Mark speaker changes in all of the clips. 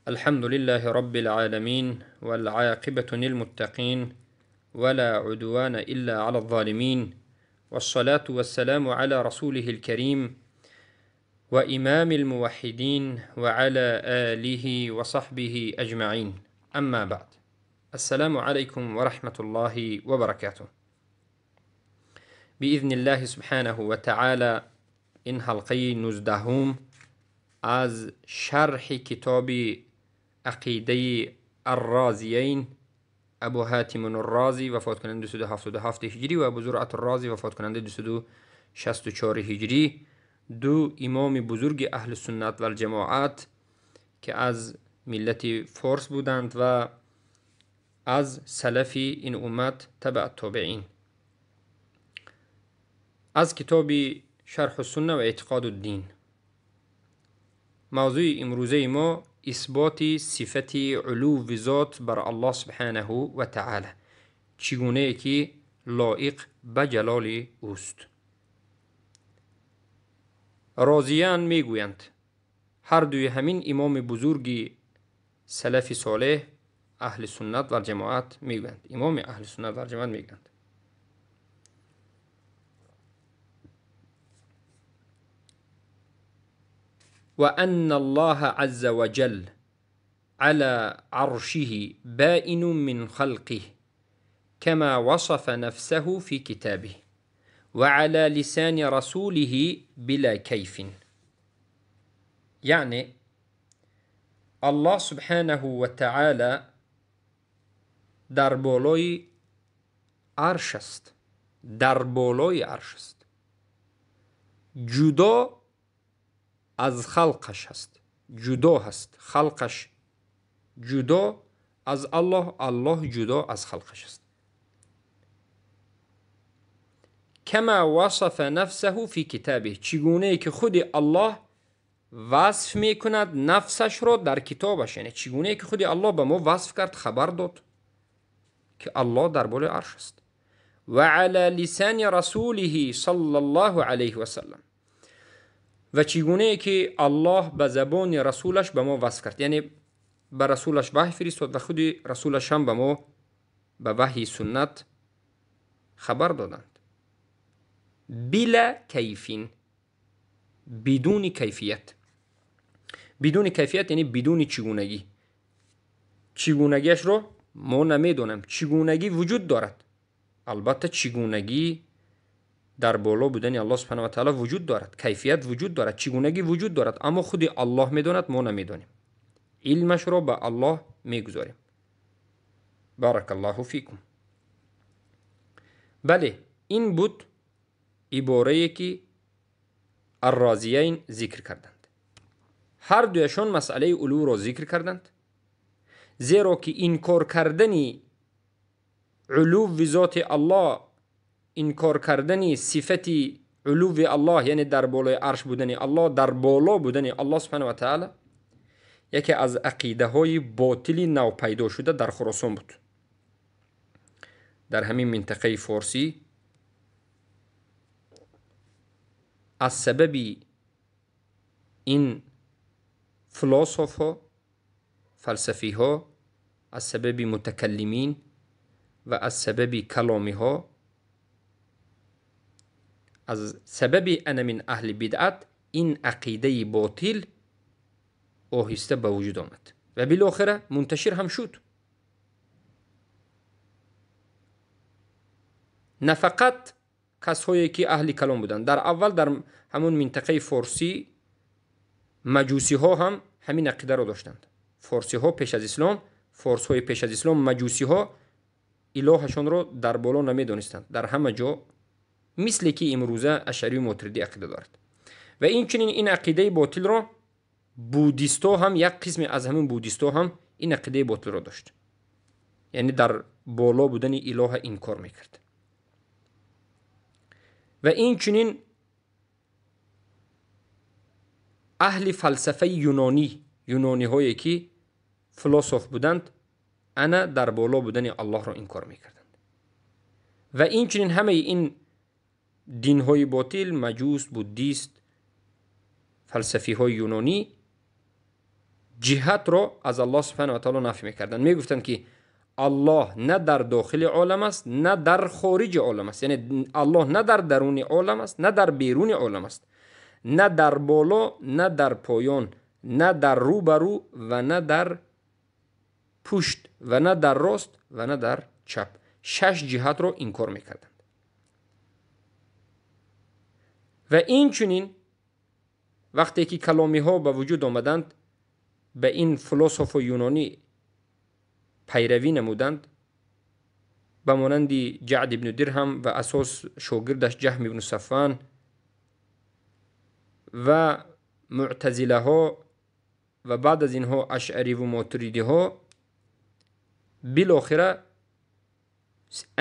Speaker 1: الحمد لله رب العالمين، والعاقبة للمتقين، ولا عدوان إلا على الظالمين، والصلاة والسلام على رسوله الكريم وإمام الموحدين وعلى آله وصحبه أجمعين. أما بعد، السلام عليكم ورحمة الله وبركاته. بإذن الله سبحانه وتعالى این حلقه 19 از شرح کتاب عقیده الرازیین، ابو حاتم الرازی وفات کننده 277 هجری و ابو زرعة الرازی وفات کننده 264 هجری، دو امام بزرگ اهل سنت و الجماعت که از ملت فارس بودند و از سلف این امت تبع تابعین. از کتاب شرح السنه و اعتقاد الدین. موضوع امروزه ما اثبات صفت علو ذات بر الله سبحانه و تعالی، چگونه که لایق به جلال اوست. رازیان میگویند هر دوی همین امام بزرگ سلف صالح اهل سنت و جماعت میگویند، امام اهل سنت و جماعت میگویند وأن الله عز وجل على عرشه بائن من خلقه كما وصف نفسه في كتابه وعلى لسان رسوله بلا كيف. یعنی الله سبحانه و تعالی در بالای عرش است، در بالای عرش است، جدا از خلقش هست، جدا هست، خلقش جدا از الله، الله جدا از خلقش است. کما وصف نفسه فی کتابه، چگونه که خود الله وصف میکند نفسش را در کتابش، یعنی چگونه که خود الله به ما وصف کرد، خبر داد که الله در بالای عرش است. و علی لسان رسوله صلی الله علیه و سلم، و چگونه که الله به زبان رسولش به ما وصف کرد، یعنی به رسولش وحی فرستاد و خود رسولش هم به ما به وحی سنت خبر دادند. بلا کیفین، بدون کیفیت. بدون کیفیت یعنی بدون چگونگی. چگونگیش رو ما نمیدونم، چگونگی وجود دارد، البته چگونگی در بالا بودن الله سبحانه و تعالی وجود دارد، کیفیت وجود دارد، چگونگی وجود دارد، اما خود الله میداند، ما نمیدانیم. علمش را به الله میگذاریم. بارک الله فیکم. بله، این بود عباره که الرازیین ذکر کردند. هر دویشان مسئله علو را ذکر کردند، زیرا که انکار کردن علو ذات الله، انکار کردن صفت علو الله، یعنی در بالای عرش بودن الله، در بالا بودن الله سبحانه و تعالی، یکی از عقیده های باطلی نو پیدا شده در خراسان بود، در همین منطقه فارسی. از سبب این فلسفه ها، فلسفی ها، از سبب متکلمین و از سبب کلامی ها، از سبب انا من اهل بدعت، این عقیده باطل آهسته به وجود آمد و بالاخره منتشر هم شد. نه فقط کسایی که اهل کلام بودند، در اول در همون منطقه فارسی مجوسی ها هم همین عقیده را داشتند. فارسی ها پیش از اسلام، فارس های پیش از اسلام، مجوسی ها الهشان را در بالا نمیدانستند، در همه جا، مثل که امروزه اشعری و ماتریدی عقیده دارد. و این چنین این عقیده باطل را بودیستا هم، یک قسم از همین بودیستا هم این عقیده باطل را داشت، یعنی در بالا بودن اله انکار میکرد. و این چنین اهل فلسفه یونانی، یونانی هایی که فلسفه بودند، انا در بالا بودن الله را انکار میکردند. و این چنین همه این دین های باطل، مجوس، بودیست، فلسفی های یونانی، ҷиҳатро аз Аллоҳ субҳанаҳу ва таъоло нафй мекарданд. Мегуфтанд, ки Аллоҳ на дар дохили олам аст, на дар хориҷи олам аст. Яъне Аллоҳ на дар даруни олам аст, на дар беруни олам аст, на дар боло, на дар поён, на дар рӯбарӯ ва на дар пушт ва на дар рост ва на дар чап. Шаш ҷиҳатро инкор мекарданд. Ва инчунин вақте ки каломиҳо ба вуҷуд омаданд, ба ин философу юнонӣ пайравӣ намуданд, ба монанди Ҷаъд ибну Дирҳам ва асос шогирдаш Ҷаҳм ибну Сафван ва муътазилаҳо ва баъд аз инҳо ашъариву мотуридиҳо, билохира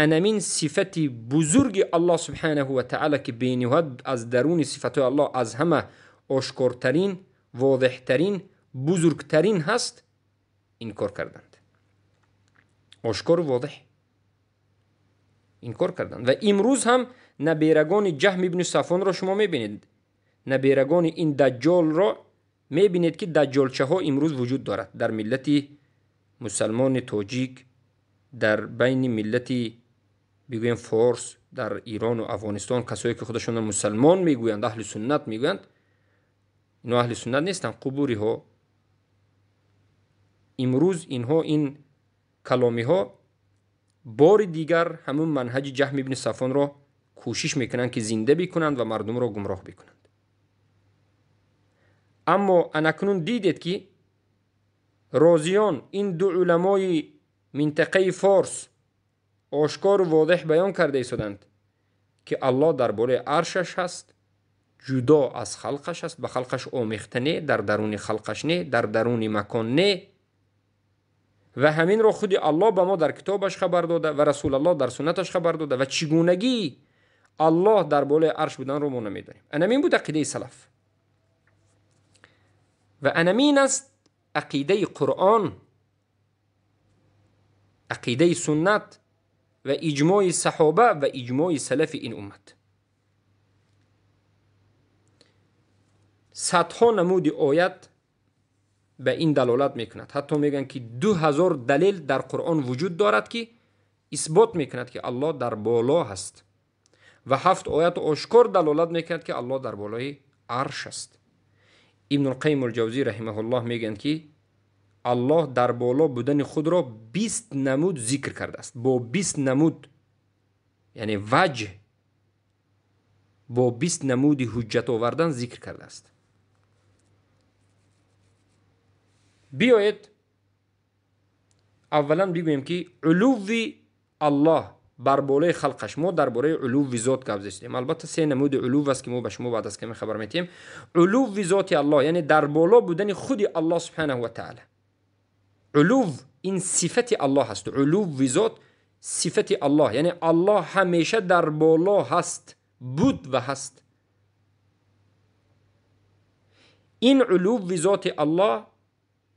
Speaker 1: анамин сифати бузурги Аллоҳ субҳанаҳу ва таъала, ки бениҳоят аз даруни сифатҳои Аллоҳ аз ҳама ошкортарин, возеҳтарин, бузургтарин ҳаст, инкор карданд. Ошкору возеҳ инкор карданд. Ва имрӯз ҳам наберагони Ҷаҳм ибни Сафвонро шумо мебинед, наберагони ин даҷҷолро мебинед, ки даҷҷолчаҳо имрӯз вуҷуд дорад дар миллати мусалмони тоҷик, дар байни миллати бигӯем форс, дар Ирону Афғонистон, касое ки худашонро мусалмон мегӯянд, аҳли суннат мегӯянд, ино аҳли суннат нестанд, қубуриҳо. Имрӯз инҳо, ин каломиҳо бори дигар ҳамун манҳаҷи Ҷаҳм ибни Сафвонро кӯшиш мекунанд, ки зинда бикунанд ва мардумро гумроҳ бикунанд. Аммо анакнун дидед, ки розиён, ин ду уламои минтақаи форс, ошкору возеҳ баён карда истоданд, ки Аллоҳ дар болои аршаш ҳаст, ҷудо аз халқаш аст, ба халқаш омехта не, дар даруни халқаш не, дар даруни макон не. Ва ҳаминро худи Аллоҳ ба мо дар китобаш хабар дода ва Расулаллоҳ дар суннаташ хабар дода, ва чигунагии Аллоҳ дар болои арш буданро мо намедонем. Анамин буд ақидаи салаф ва анамин аст ақидаи Қуръон, ақидаи суннат ва иҷмои саҳоба ва иҷмои салафи ин уммат. Садҳо намуди оят ба ин далолат мекунад. Ҳатто мегӯянд, ки 2000 далел дар Қуръон вуҷуд дорад, ки исбот мекунад, ки Аллоҳ дар боло ҳаст, ва 7 оят ошкор далолат мекунад, ки Аллоҳ дар болои арш аст. Ибнулқайим алҷавзӣ раҳимаҳуллоҳ мегӯянд, ки Аллоҳ дар боло будани худро 20 намуд зикр кардааст. Бо 20 намуд, яъне ваҷҳ, бо 20 намуди ҳуҷҷат овардан зикр кардааст. Биёед аввалан бигӯем, ки улувви Аллоҳ бар болои халқаш. Мо дар бораи улувви зот гап застем. Албатта се намуди улув аст, ки мо ба шумо баъд аз каме хабар метиҳем. Улувви зоти Аллоҳ, яъне дар боло будани худи Аллоҳ субҳанаҳу ва таъала. Улув ин сифати Аллоҳ ҳаст. Улувви зот сифати Аллоҳ, яъне Аллоҳ ҳамеша дар боло ҳаст, буд ва ҳаст. Ин улувви зоти Аллоҳ,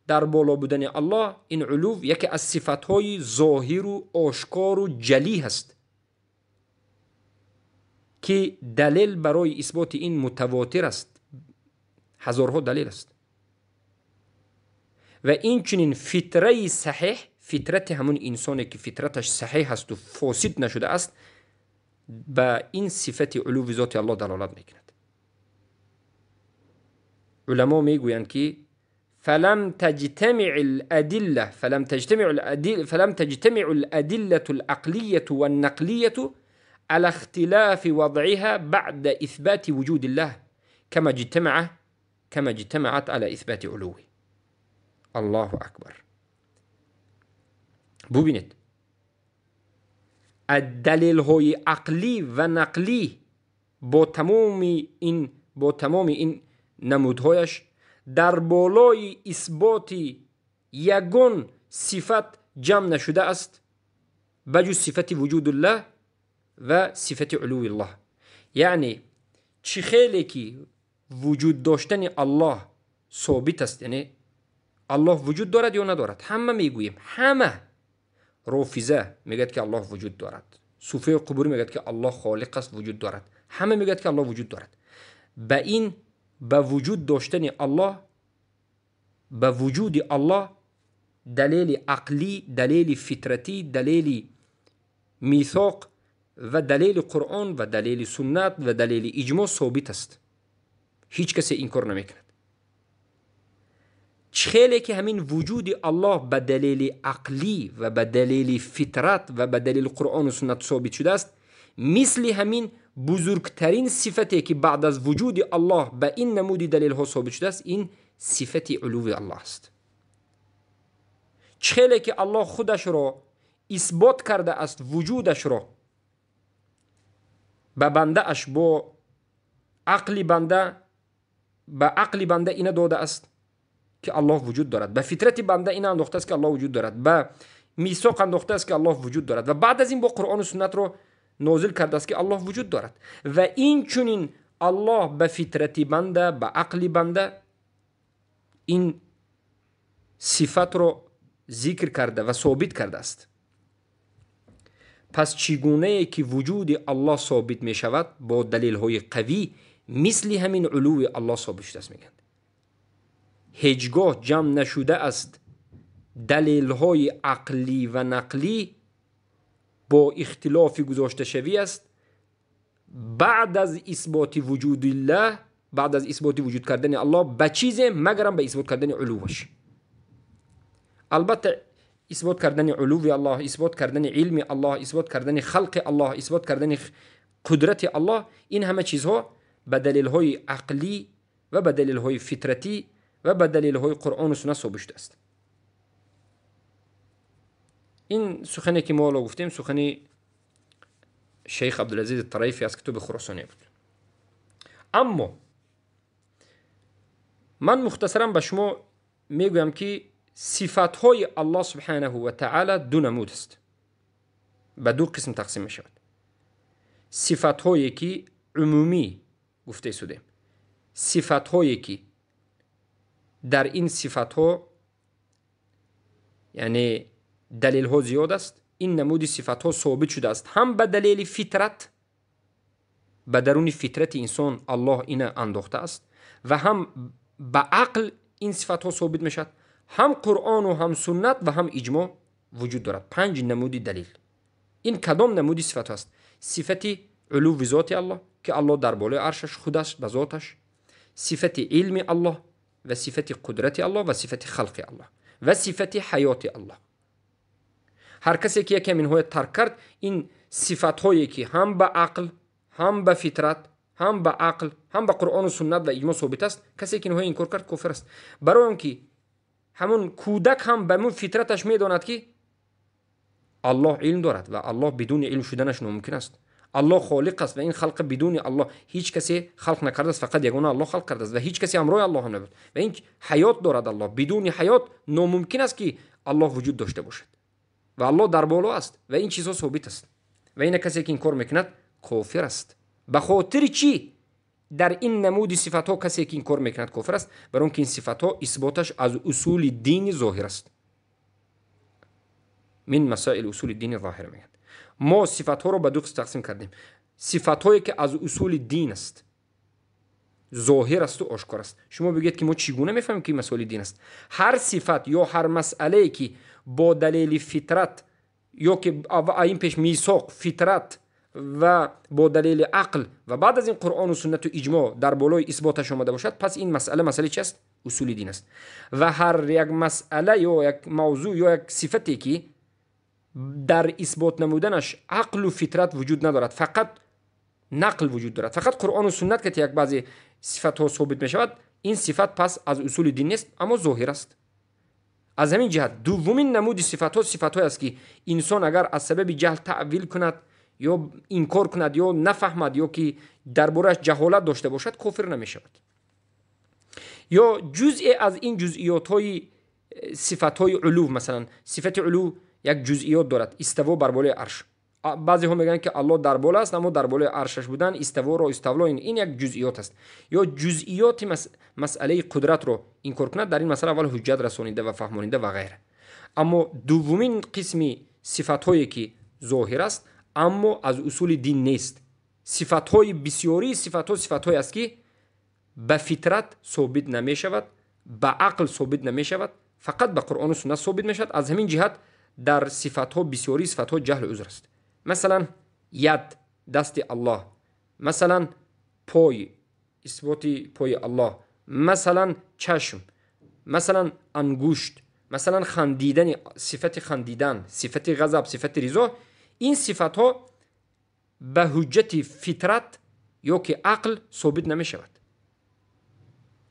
Speaker 1: дар боло будани Аллоҳ, ин улув яке аз сифатҳои зоҳиру ошкору ҷалӣ ҳаст, ки далел барои исботи ин мутавотир аст, ҳазорҳо далел аст. Ва инчунин фитраи саҳеҳ, фитрати ҳамун инсоне, ки фитраташ саҳеҳ ҳасту фосид нашудааст, ба ин сифати улуви зоти Аллоҳ далолат мекунад. Уламо мегӯянд, ки فلم تجتمع الأدلة فلم تجتمع الأدلة فلم تجتمع الأدلة العقلية والنقلية على اختلاف وضعها بعد إثبات وجود الله كما اجتمعت على إثبات علوه. الله أكبر. ببینید دلیل های عقلی و نقلی با تمام این نمودهایش در بالای اثبات یگان صفت جمع نشده است بجز صفت وجود الله و صفت علو الله. یعنی چی خیلی که وجود داشتن الله ثابت است، یعنی الله وجود دارد یا ندارد، همه میگوییم، همه رافضه میگد که الله وجود دارد، صوفی قبوری میگد که الله خالق است وجود دارد، همه میگد که الله وجود دارد. به این به وجود داشتن الله ба вуҷуди Аллоҳ далели ақлӣ, далели фитратӣ, далели мисоқ ва далели Қуръон ва далели суннат ва далели иҷмоъ собит аст. Ҳеҷ касе инкор намекунад. Хеле ки ҳамин вуҷуди Аллоҳ ба далели ақлӣ ва ба далели фитрат ва ба далели Қуръону суннат собит шудааст, мисли ҳамин бузургтарин сифате ки баъд аз вуҷуди Аллоҳ ба ин намуди далелҳо собит шудааст, ин сифати улуви Аллоҳ аст. Хеле ки Аллоҳ худашро исбот кардааст, вуҷудашро ба бандааш бо ақли банда, ба ақли банда ина додааст ки Аллоҳ вуҷуд дорад, ба фитрати банда ина андохтааст ки Аллоҳ вуҷуд дорад, ба мисоқ андохтааст ки Аллоҳ вуҷуд дорад ва баъд аз ин бо Қуръону суннатро нозил кардааст ки Аллоҳ вуҷуд дорад. Ва инчунин Аллоҳ ба фитрати банда, ба ақли банда ин сифатро зикр карда ва собит кардааст. Пас чӣ гунае ки вуҷуди Аллоҳ собит мешавад бо далелҳои қавӣ, мисли ҳамин улуви Аллоҳ собит шудааст мегӯянд. Ҳеҷ гоҳ ҷамъ нашудааст далелҳои ақлӣ ва нақлӣ бо ихтилофи гузошташавӣ аст баъд аз исботи вуҷудиллаҳ, баъд аз исботи вуҷуд кардани Аллоҳ ба чизе магарам ба исбот кардани улуваш. Албатта исбот кардани улуви Аллоҳ, исбот кардани илми Аллоҳ, исбот кардани халқи Аллоҳ, исбот кардани қудрати Аллоҳ, ин ҳама чизҳо ба далелҳои ақлӣ ва ба далелҳои фитратӣ ва ба далелҳои Қуръону суннат собит шудааст. Ин сухане ки мо ҳоло гуфтем, сухани шейх Абдулазиз Тарафи аз китоби Хуросония буд. Аммо ман мухтасаран ба шумо мегӯям ки сифатҳои Аллоҳ субҳанаҳу ва таъала ду намуд аст, ба ду қисм тақсим мешавад. Сифатҳое ки умумӣ гуфта истодем, сифатҳое ки дар ин сифатҳо яъне далелҳо зиёд аст, ин намуди сифатҳо собит шудааст ҳам ба далели фитрат, ба даруни фитрати инсон Аллоҳ ина андохтааст, ва ҳам ба ақл ин сифатҳо собит мешавад, ҳам Қуръону ҳам суннат ва ҳам иҷмоъ вуҷуд дорад. Панҷ намуди далел. Ин кадом намуди сифатҳо аст? Сифати улуви зоти Аллоҳ ки Аллоҳ дар болои аршаш худаш ба зоташ, сифати илми Аллоҳ ва сифати қудрати Аллоҳ ва сифати халқи Аллоҳ ва сифати ҳаёти Аллоҳ. Ҳар касе ки яке минҳоя тарк кард, ин сифатҳое ки ҳам ба ақл, ҳам ба фитрат, ҳам ба ақл, ҳам ба Қуръону суннат ва иҷмоъ собит аст, касе ки инҳоя инкор кард кофир аст. Барои он ки ҳамун кӯдак ҳам ба мун фитраташ медонад ки Аллоҳ илм дорад ва Аллоҳ бидуни илм шуданаш номумкин аст. Аллоҳ холиқ аст ва ин халқ бидуни Аллоҳ ҳеҷ касе халқ накардааст, фақат ягона Аллоҳ халқ кардааст ва ҳеҷ касе ҳамроҳи Аллоҳ ҳам набуд. Ва ин ҳаёт дорад Аллоҳ. Бидуни ҳаёт номумкин аст ки Аллоҳ вуҷуд дошта бошад ва Аллоҳ дар боло аст ва ин чизҳо собит аст. Ва ина касе ки инкор мекунад кофир аст. Ба хотири чӣ дар ин намуди сифатҳо касе ки инкор мекунад кофир аст? Барои он ки ин сифатҳо исботаш аз усули дини зоҳир аст. Мин масоили усули дини зоҳир мегӯянд. Мо сифатҳоро ба ду қисм тақсим кардем. Сифатҳое ки аз усули дин аст, зоҳир асту ошкор аст. Шумо бигӯед ки мо чӣ гуна мефаҳмем ки масоили дин аст? Ҳар сифат ё ҳар масъалае ки бо далели фитрат ё ки ин пеш мисоқ, фитрат ва бо далели ақл ва баъд аз ин Қуръону суннату иҷмоъ дар болои исботаш омада бошад, пас ин масъала масъалаи чи аст? Усули дин аст. Ва ҳар як масъала ё як мавзӯъ ё як сифате ки дар исбот намуданаш ақлу фитрат вуҷуд надорад, фақат нақл вуҷуд дорад, фақат Қуръону суннат ки як баъзе сифатҳо собит мешавад, ин сифат пас аз усули дин нест, аммо зоҳир аст. Аз ҳамин ҷиҳат дуввумин намуди сифатҳо сифатҳое аст ки инсон агар аз сабаби ҷаҳл таъвил кунад ё инкор кунад ё нафаҳмад ё ки дар борааш ҷаҳолат дошта бошад, кофир намешавад. Ё ҷузъе аз ин ҷузъиётҳои сифатҳои улув, масалан сифати улув як ҷузъиёт дорад, иставо бар болои арш. Баъзеҳо мегӯянд ки Аллоҳ дар боло аст, аммо дар болои аршаш будан иставоро иставло ин як ҷузъиёт аст. Ё ҷузъиёти масъалаи қудратро инкор кунад, дар ин масъала аввал ҳуҷҷат расонида ва фаҳмонида ва ғайра. Аммо дуввумин қисми сифатҳое ки зоҳир аст, аммо аз усули дин нест. Сифатҳои бисёрии сифатҳо сифатҳое аст ки ба фитрат собит намешавад, ба ақл собит намешавад, фақат ба Қуръону суннат собит мешавад. Аз ҳамин ҷиҳат дар сифатҳо бисёрии сифатҳо ҷаҳлу узр аст. Масалан, яд, дасти Аллоҳ, масалан, пой, исботи пои Аллоҳ, масалан, чашм, масалан, ангушт, масалан, хандидани, сифати хандидан, сифати ғазаб, сифати ризо. Ин сифатҳо ба ҳуҷҷати фитрат ё ки ақл собит намешавад,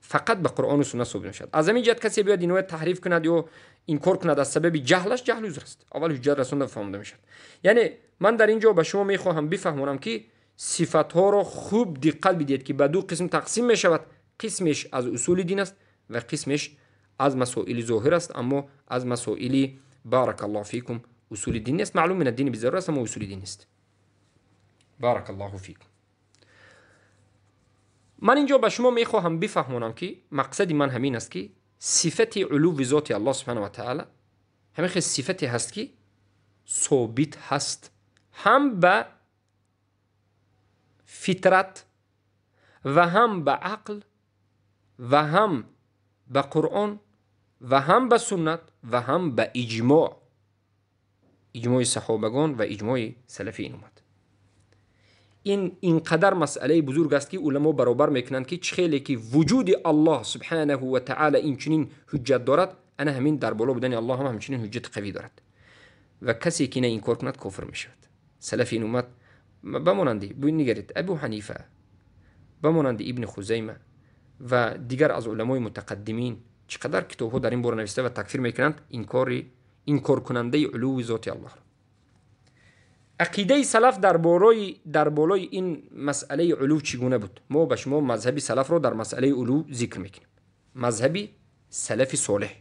Speaker 1: фақат ба Қуръону суннат собит мешавад. Аз ҳамин ҷиҳат касе биёяд инҳоя таҳриф кунад ё инкор кунад аз сабаби ҷаҳлаш, ҷаҳл узр аст. Аввал ҳуҷҷат расонда фаҳмода мешавад. Яъне ман дар ин ҷо ба шумо мехоҳам бифаҳмонам, ки сифатҳоро хуб диққат бидиҳед, ки ба ду қисм тақсим мешавад. Қисмеш аз усули дин аст ва қисмеш аз масоили зоҳир аст, аммо аз масоили, баракаллоҳу фикум, усули дин нест. Маълум мин аддини бизарур аст, аммо усули дин нест. Баракаллоҳу фикум. Ман инҷо ба шумо мехоҳам бифаҳмонам, ки мақсади ман ҳамин аст, ки сифати улуви зоти Аллоҳ субҳанаҳу ва таъала ҳамин хел сифате ҳаст, ки собит ҳаст ҳам ба фитрат ва ҳам ба ақл ва ҳам ба Қуръон ва ҳам ба суннат ва ҳам ба иҷмоъ, иҷмои саҳобагон ва иҷмои салафи ин уммат. Ин инқадар масъалаи бузург аст, ки уламо баробар мекунанд, ки чӣ хеле ки вуҷуди Аллоҳ субҳанаҳу ва таъала инчунин ҳуҷҷат дорад, ана ҳамин дар боло будани Аллоҳ ҳам ҳамчунин ҳуҷҷати қавӣ дорад ва касе ки на инкор кунад, кофир мешавад. Салафи ин уммат ба монанди, нигаред, Абу Ҳанифа, ба монанди Ибни Хузайма ва дигар аз уламои мутақаддимин чӣ қадар китобҳо дар ин бора нависта ва такфир мекунанд инкоркунандаи улуви зоти Аллоҳро. Ақидаи салаф дар болои ин масъалаи улув чӣ гуна буд? Мо ба шумо мазҳаби салафро дар масъалаи улув зикр мекунем. Мазҳаби салафи солеҳ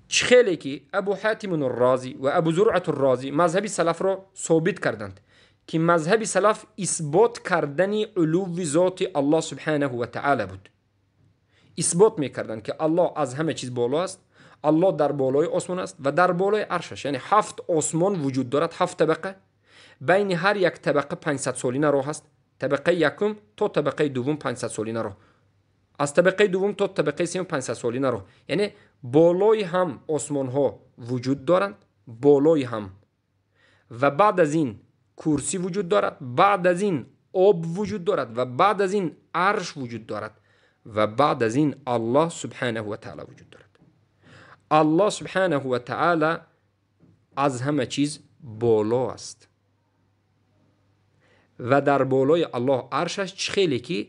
Speaker 1: чӣ хеле ки Абу Ҳатимун Розӣ ва Абу Зуръату Розӣ мазҳаби салафро собит карданд, ки мазҳаби салаф исбот кардани улуви зоти Аллоҳ субҳанаҳу ва таъала буд. Исбот мекарданд, ки Аллоҳ аз ҳама чиз боло аст, Аллоҳ дар болои осмон аст ва дар болои аршаш, яъне ҳафт осмон вуҷуд дорад, ҳафт табақа. Байни ҳар як табақа 500 солина роҳ аст. Табақаи якум то табақаи дуввум 500 солина роҳ, аз табақаи дуввум то табақаи сеюм 500 солина роҳ. Яъне болои ҳам осмонҳо вуҷуд доранд, болои ҳам, ва баъд аз ин курсӣ вуҷуд дорад, баъд аз ин об вуҷуд дорад ва баъд аз ин арш вуҷуд дорад ва баъд аз ин Аллоҳ субҳанаҳу ва таъала вуҷуд дорад. Аллоҳ субҳанаҳу ва таъала аз ҳама чиз боло аст ва дар болои Аллоҳ аршаш, чӣ хеле ки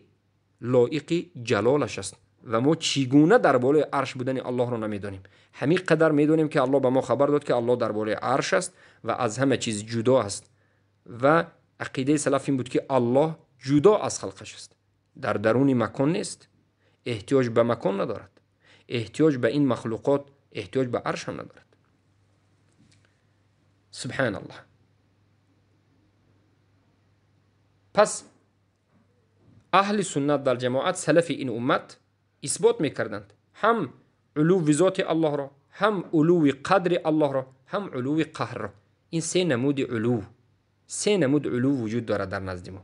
Speaker 1: лоиқи ҷалолаш аст. Ва мо чӣ гуна дар болои арш будани Аллоҳро намедонем. Ҳамин қадар медонем, ки Аллоҳ ба мо хабар дод, ки Аллоҳ дар болои арш аст ва аз ҳама чиз ҷудо аст. Ва ақидаи салаф ин буд, ки Аллоҳ ҷудо аз халқаш аст, дар даруни макон нест, эҳтиёҷ ба макон надорад, эҳтиёҷ ба ин махлуқот, эҳтиёҷ ба арш ҳам надорад. Субҳаналлоҳ. Пас аҳли суннат вал ҷамоат, салафи ин уммат исбот мекарданд ҳам улуви зоти Аллоҳро, ҳам улуви қадри Аллоҳро, ҳам улуви қаҳрро. Ин се намуди улув, се намуд улув вуҷуд дорад дар назди мо: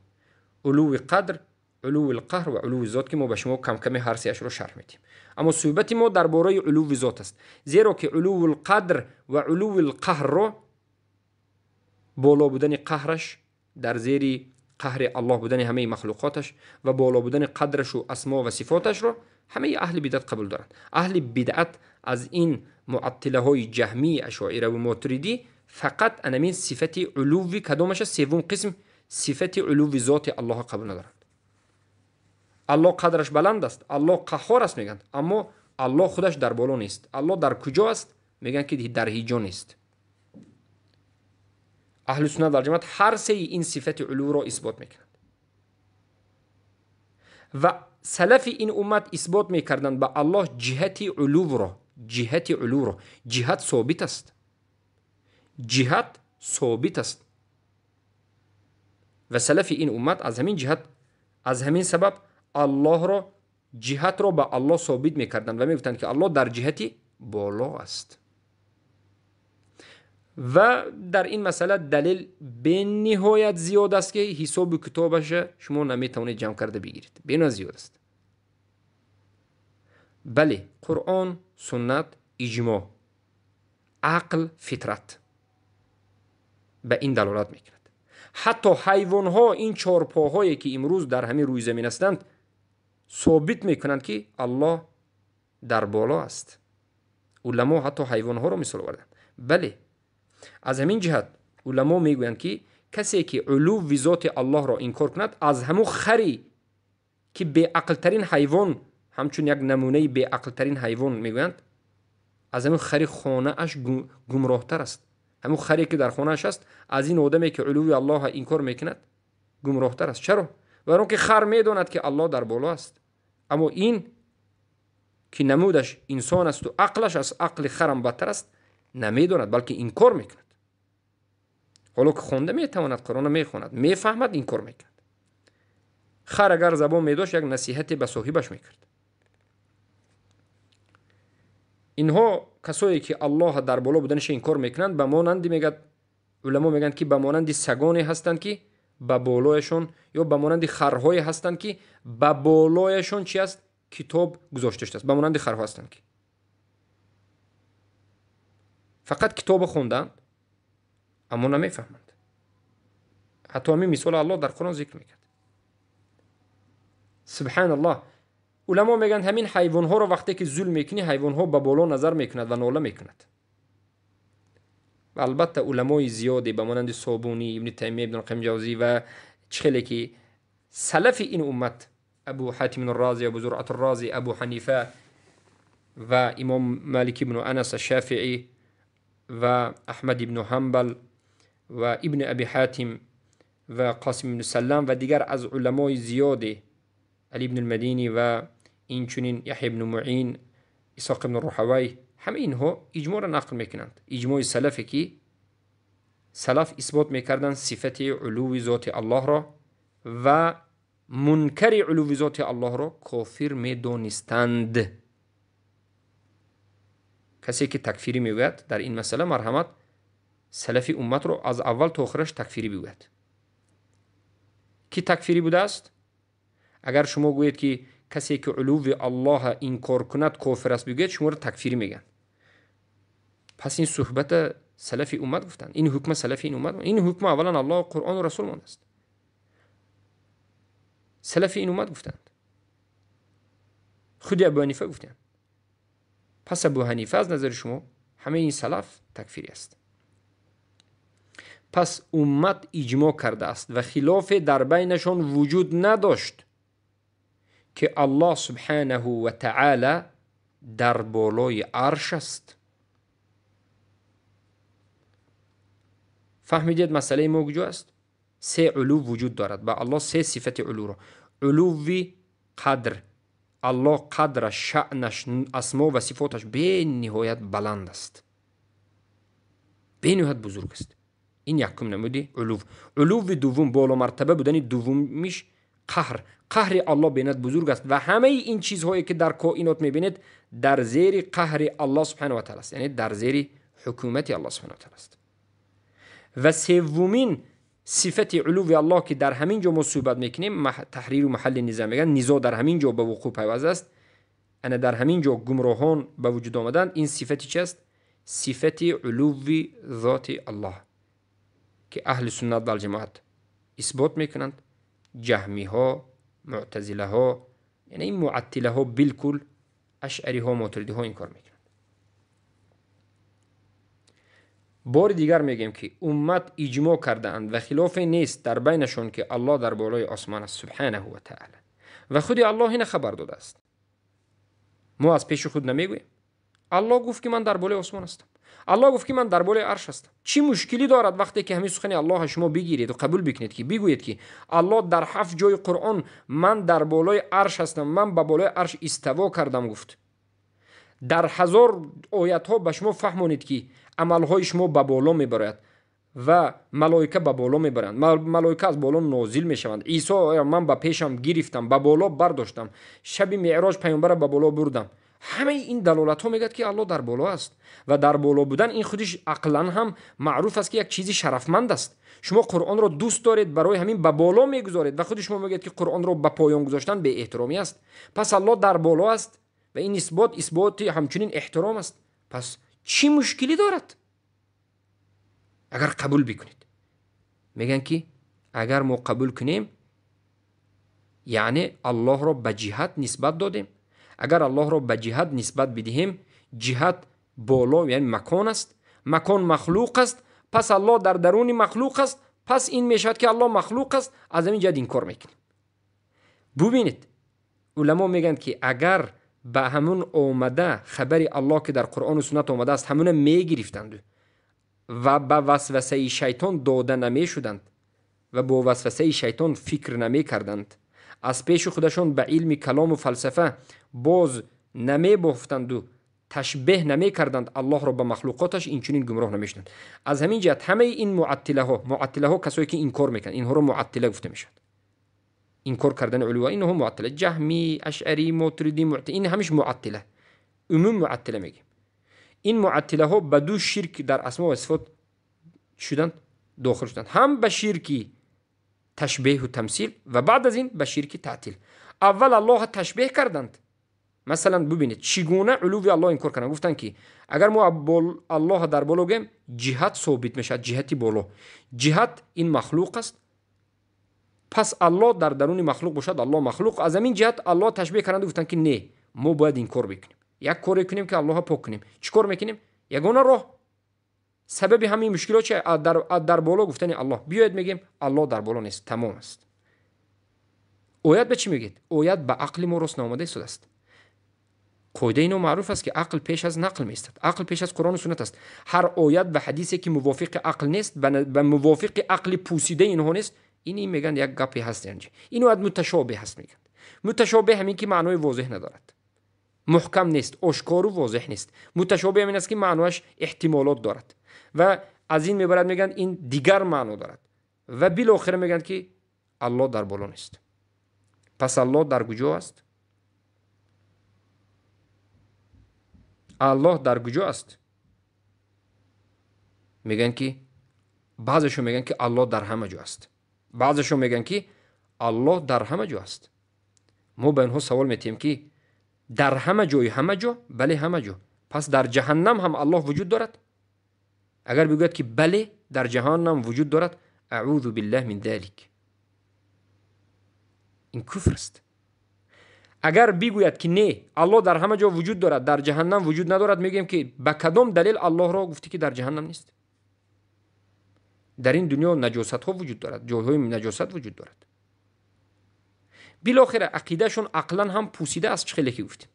Speaker 1: улуви қадр, улуви қаҳр ва улуви зот, ки мо ба шумо камками ҳар сеашро шарҳ медиҳем. Аммо суҳбати мо дар бораи улуви зот аст, зеро ки улуви қадр ва улуви қаҳрро, боло будани қаҳраш, дар зери қаҳри Аллоҳ будани ҳамаи махлуқоташ ва боло будани қадрашу асмо ва сифоташро ҳамаи аҳли бидъат қабул доранд. Аҳли бидъат аз ин муаттилаҳои ҷаҳмӣ, ашоира ва мотуридӣ фақат анамин сифати улуви кадомаша, севум қисм, сифати улуви зоти Аллоҳро қабул надоранд. Аллоҳ қадраш баланд аст, Аллоҳ қаҳҳор аст мегӯянд, аммо Аллоҳ худаш дар боло нест. Аллоҳ дар куҷо аст? Мегӯянд, ки дар ҳеҷ ҷо нест. Аҳли суннат вал ҷамоат ҳар сеи ин сифати улувро исбот мекунанд ва салафи ин уммат исбот мекарданд ба Аллоҳ ҷиҳати улувро, ҷиҳати улувро. Ҷиҳат собит аст, ҷиҳат собит аст ва салафи ин уммат аз ҳамин ҷиҳат, аз ҳамин сабаб Аллоҳро, ҷиҳатро ба Аллоҳ собит мекарданд ва мегуфтанд, ки Аллоҳ дар ҷиҳати боло аст. Ва дар ин масъала далел бениҳоят зиёд аст, ки ҳисобу китобаша шумо наметавонед ҷамъ карда бигиред, бениҳоят зиёд аст. Бале, Қуръон, суннат, иҷмоъ, ақл, фитрат ба ин далолат мекунад. Ҳатто ҳайвонҳо, ин чорпоҳое ки имрӯз дар ҳамин рӯи замин ҳастанд, собит мекунанд, ки Аллоҳ дар боло аст. Уламо ҳатто ҳайвонҳоро мисол оварданд. Бале, аз ҳамин ҷиҳат уламо мегӯянд, ки касе ки улувви зоти Аллоҳро инкор кунад, аз ҳамун хари ки беақлтарин ҳайвон, ҳамчун як намунаи беақлтарин ҳайвон мегӯянд, аз ҳамун хари хонааш гумроҳтар аст. Ҳамун харе ки дар хонааш аст, аз ин одаме ки улувви Аллоҳро инкор мекунад гумроҳтар аст. Чаро? Барои он ки хар медонад, ки Аллоҳ дар боло аст, аммо ин ки намудаш инсон асту ақлаш аз ақли харам бадтар аст, намедонад, балки инкор мекунад. Ҳоло ки хонда метавонад, Қуръонро мехонад, мефаҳмад, инкор мекунад. Хар агар забон медошт, як насиҳате ба соҳибаш мекард. Инҳо касое ки Аллоҳ дар боло буданаша инкор мекунанд, ба монанди, мегӯяд уламо, мегӯянд, ки ба монанди сагоне ҳастанд, ки ба болояшон, ё ба монанди харҳое ҳастанд, ки ба болояшон чи аст? Китоб гузошта шудааст. Ба монанди харҳо ҳастанд, ки фақат китобо хонданд, аммо намефаҳманд. Ҳатто ҳамин мисол Аллоҳ дар Қуръон зикр мекард. Субҳаналлоҳ. Уламо мегӯянд, ҳамин ҳайвонҳоро вақте ки зулм мекунӣ, ҳайвонҳо ба боло назар мекунад ва нола мекунад. Ва албатта уламои зиёде ба монанди Собунӣ, Ибни Таймия, Ибни Қайим Ҷавзӣ ва чӣ хеле ки салафи ин уммат, Абу Ҳатим Розӣ, Абу Зуръат Розӣ, Абу Ҳанифа ва имом Малик ибну Анас Шафиӣ ва Аҳмад ибну Ҳанбал ва Ибни Аби Ҳатим ва Қосим ибну Саллам ва дигар аз уламои зиёде, Али ибну Мадинӣ ва инчунин Яҳя ибну Муин, Исоқ ибну Руҳавай, ҳама инҳо иҷмоъро нақл мекунанд. Иҷмои салафе ки салаф исбот мекарданд сифати улуви зоти Аллоҳро ва мункари улуви зоти Аллоҳро кофир медонистанд. Касе ки такфирӣ мегӯяд дар ин масъала, марҳамат, салафи умматро аз аввал то охираш такфирӣ бигӯяд. Ки такфирӣ будааст? Агар шумо гӯед, ки касе ки улуви Аллоҳа инкор кунад, кофир аст, бигӯяд, шуморо такфирӣ мегӯянд. Пас ин суҳбата салафи уммат гуфтанд, ин ҳукма салафи ин уммат, ин ҳукма аввалан Аллоҳ, Қуръону Расул мондааст. Салафи ин уммат гуфтанд, худи Абу Ҳанифа гуфтанд. Пас Абу Ҳанифа аз назари шумо ҳамаи ин салаф такфирӣ аст. Пас уммат иҷмоъ кардааст ва хилофе дар байнашон вуҷуд надошт, ки Аллоҳ субҳанаҳу ва таъала дар болои арш аст. Фаҳмидед масъалаи мо куҷо аст? Се улув вуҷуд дорад ба Аллоҳ, се сифати улувро. Улуви қадр. Аллоҳ қадраш, шаънаш, асмо ва сифоташ бениҳоят баланд аст, бениҳоят бузург аст. Ин якум намуди улув. Улуви дуввум, боломартаба будани дуввумиш, қаҳр. Қаҳри Аллоҳ бениҳоят бузург аст ва ҳамаи ин чизҳое ки дар коинот мебинед, дар зери қаҳри Аллоҳ субҳанаҳу ва таъала аст, яъне дар зери ҳукумати Аллоҳ субҳанаҳу ва таъала аст. Ва севумин сифати улуви Аллоҳ, ки дар ҳамин ҷо мо суҳбат мекунем, таҳриру маҳалли низоъ мегӯянд, низоъ дар ҳамин ҷо ба вуқӯъ пайваст аст, ана дар ҳамин ҷо гумроҳон ба вуҷуд омаданд. Ин сифати чи аст? Сифати улуви зоти Аллоҳ, ки аҳли суннат валҷамоат исбот мекунанд. Ҷаҳмиҳо, муътазилаҳо, яъне ин муаттилаҳо билкул, ашъариҳо, мотуридиҳо инкор мекунанд. Бори дигар мегӯем, ки уммат иҷмоъ кардаанд ва хилофе нест дар байнашон, ки Аллоҳ дар болои осмон аст субҳанаҳу ва таъала, ва худи Аллоҳ ина хабар додааст. Мо аз пеши худ намегӯем. Аллоҳ гуфт, ки ман дар болои осмон ҳастам. Аллоҳ гуфт, ки ман дар болои арш ҳастам. Чӣ мушкилӣ дорад, вақте ки ҳамин сухани Аллоҳа шумо бигиред ва қабул бикунед, ки бигӯед, ки Аллоҳ дар ҳафт ҷои Қуръон ман дар болои арш ҳастам, ман ба болои арш истово кардам гуфт. Дар ҳазор оятҳо ба шумо фаҳмонед, ки амалҳои шумо ба боло мебарояд ва малоика ба боло мебаранд, малоика аз боло нозил мешаванд. Исо ман ба пешам гирифтам, ба боло бардоштам, шаби меъроҷ паёмбара ба боло бурдам. Ҳамаи ин далолатҳо мегӯяд, ки Аллоҳ дар боло аст ва дар боло будан ин худиш ақлан ҳам маъруф аст, ки як чизи шарафманд аст. Шумо Қуръонро дӯст доред, барои ҳамин ба боло мегузоред ва худи шумо мегӯяд, ки Қуръонро ба поён гузоштан беэҳтиромӣ аст. Пас Аллоҳ дар боло аст. ва ин исбот исботи ҳамчунин эҳтиром аст. Пас чӣ мушкилӣ дорад агар қабул бикунед? Мегӯянд ки агар мо қабул кунем, яъне Аллоҳро ба ҷиҳат нисбат додем. Агар Аллоҳро ба ҷиҳат нисбат бидиҳем, ҷиҳат боло яъне макон аст, макон махлуқ аст, пас Аллоҳ дар даруни махлуқ аст, пас ин мешавад ки Аллоҳ махлуқ аст, аз ҳамин ҷиҳат инкор мекунем. Бубинед, уламо мегӯянд ки агар ба ҳамун омада хабари Аллоҳ ки дар Қуръону суннат омадааст, ҳамуна мегирифтанд ва ба васвасаи шайтон дода намешуданд ва бо васвасаи шайтон фикр намекарданд, аз пеши худашон ба илми калому фалсафа боз намебофтанду ташбеҳ намекарданд Аллоҳро ба махлуқоташ, инчунин гумроҳ намешуданд. Аз ҳамин ҷиҳат ҳамаи ин муаттилаҳо, муаттилаҳо касое ки инкор мекунанд, инҳоро муаттила гуфта мешавад. Инкор кардани улува, инҳо муаттила, ҷаҳмӣ, ашъарӣ, мотуридӣ, ин ҳамаш муаттила, умум муаттила мегӯем. Ин муаттилаҳо ба ду ширк дар асмо ва сифот шуданд, дохил шуданд, ҳам ба ширки ташбеҳу тамсил ва баъд аз ин ба ширки таътил. Аввал Аллоҳ ташбеҳ карданд. Масалан бубинед чӣ гуна улуви Аллоҳ инкор карданд. Гуфтанд ки агар мо Аллоҳ дар боло гӯем, ҷиҳат собит мешавад, ҷиҳати боло. Ҷиҳат ин махлуқ аст, пас Аллоҳ дар даруни махлуқ бошад, Аллоҳ махлуқ. Аз ҳамин ҷиҳат Аллоҳ ташбеҳ карданд, гуфтанд ки не, мо бояд инкор бикунем, як коре кунем ки Аллоҳро пок кунем. Чӣ кор мекунем? Ягона роҳ, сабаби ҳамаи мушкилот чи? Дар боло гуфтани Аллоҳ. Биёед мегӯем Аллоҳ дар боло нест, тамом аст. Оят ба чӣ мегӯяд? Оят ба ақли мо рост наомада истодааст. Қоидаи ино маъруф аст ки ақл пеш аз нақл меистад, ақл пеш аз Қуръону суннат аст. Ҳар оят ва ҳадисе ки мувофиқи ақл нест, ба мувофиқи ақли пӯсидаи инҳо нест, ин мегӯянд як гапе ҳаст. Ин оят муташобеҳ ҳаст мегӯянд. Муташобеҳ ҳамин ки маънои возеҳ надорад, муҳкам нест, ошкору возеҳ нест. Муташобеҳ ҳамин аст ки маъноаш эҳтимолот дорад ва аз ин мебарад, мегӯянд ин дигар маъно дорад ва билохира мегӯянд ки Аллоҳ дар боло нест. Пас Аллоҳ дар куҷо аст? Аллоҳ дар куҷо аст? Мегӯянд ки баъзешон мегӯянд ки Аллоҳ дар ҳама ҷо аст, баъзешон мегӯянд ки Аллоҳ дар ҳама ҷо аст. Мо ба инҳо савол метиҳем ки дар ҳама ҷои ҳама ҷо? Бале, ҳама ҷо. Пас дар ҷаҳаннам ҳам Аллоҳ вуҷуд дорад? Агар бигӯяд ки бале, дар ҷаҳаннам вуҷуд дорад, аъузу биллаҳ мин залик, ин куфр аст. Агар бигӯяд ки не, Аллоҳ дар ҳама ҷо вуҷуд дорад, дар ҷаҳаннам вуҷуд надорад, мегӯем ки ба кадом далел Аллоҳро гуфтӣ ки дар ҷаҳаннам нест? Дар ин дунё наҷосатҳо вуҷуд дорад, ҷойҳои наҷосат вуҷуд дорад. Билохира ақидаашон ақлан ҳам пӯсида аст, чӣ хеле ки гуфтем.